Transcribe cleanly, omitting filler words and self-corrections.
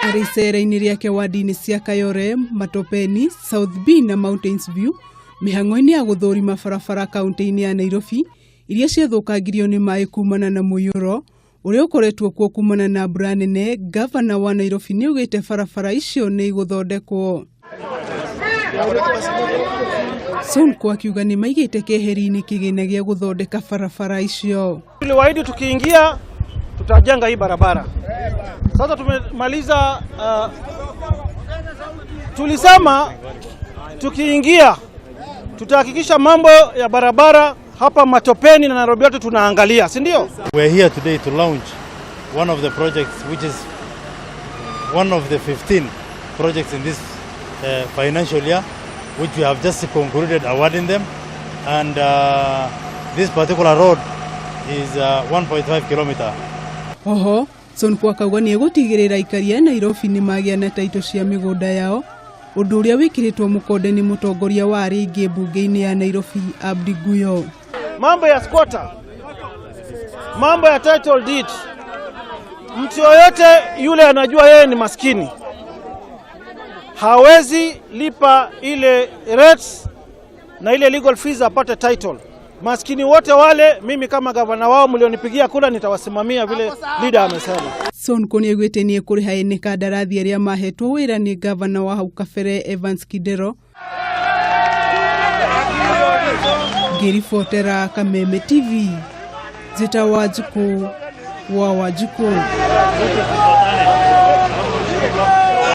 Arĩ icera-inĩ rĩake wadi-inĩ cia Kayore, Matopeni, South B na Mountains View, mĩhang'o-inĩ ya gũthũrima barabara kaunti-inĩ ya Nairobi iria ciathũkangirio nĩ maĩ kumana na mũiyũro ũrĩa ũkoretwo kuo kumana na mbura nene, gavana wa Nairobi nĩ augĩte barabara icio nĩ igũthondekwo. Sonko akiuga nĩ maigĩte keheri-inĩ kĩgĩna gĩa gũthondeka barabara icio. Tuliwaahidi tukiingia tutajenga hii barabara. Sasa tumemaliza. Tulisema tukiingia tutahakikisha mambo ya barabara hapa Matopeni na Nairobi yote tunaangalia, si ndio? We are here today to launch one of the projects which is one of the 15 projects in this financial year, which we have just concluded awarding them, and this particular road is 1.5 kilometer. Oho Sonko akauga nĩ egũtigĩrĩra aikari a Nairobi nĩ magĩa na taito cia mĩgũnda yao, ũndũ ũrĩa wĩkĩrĩtwo mũkonde nĩ mũtongoria wa arĩa aingĩ mbunge-inĩ ya Nairobi, Abdi Guyo. Mambo ya squatter, mambo ya title deed, mtu yoyote yule anajua yeye ni maskini hawezi lipa ile rates na ile legal fees apate title. Maskini wote wale, mimi kama gavana wao mlionipigia kura nitawasimamia vile leader amesema. Sonko nĩ augĩte nĩ ekũrĩha ene kandarathi arĩa mahetwo wĩra nĩ gavana wa hau kabere Evans Kidero. Ngĩribotera Kameme TV, njĩta Wanjikũ wa Wanjikũ.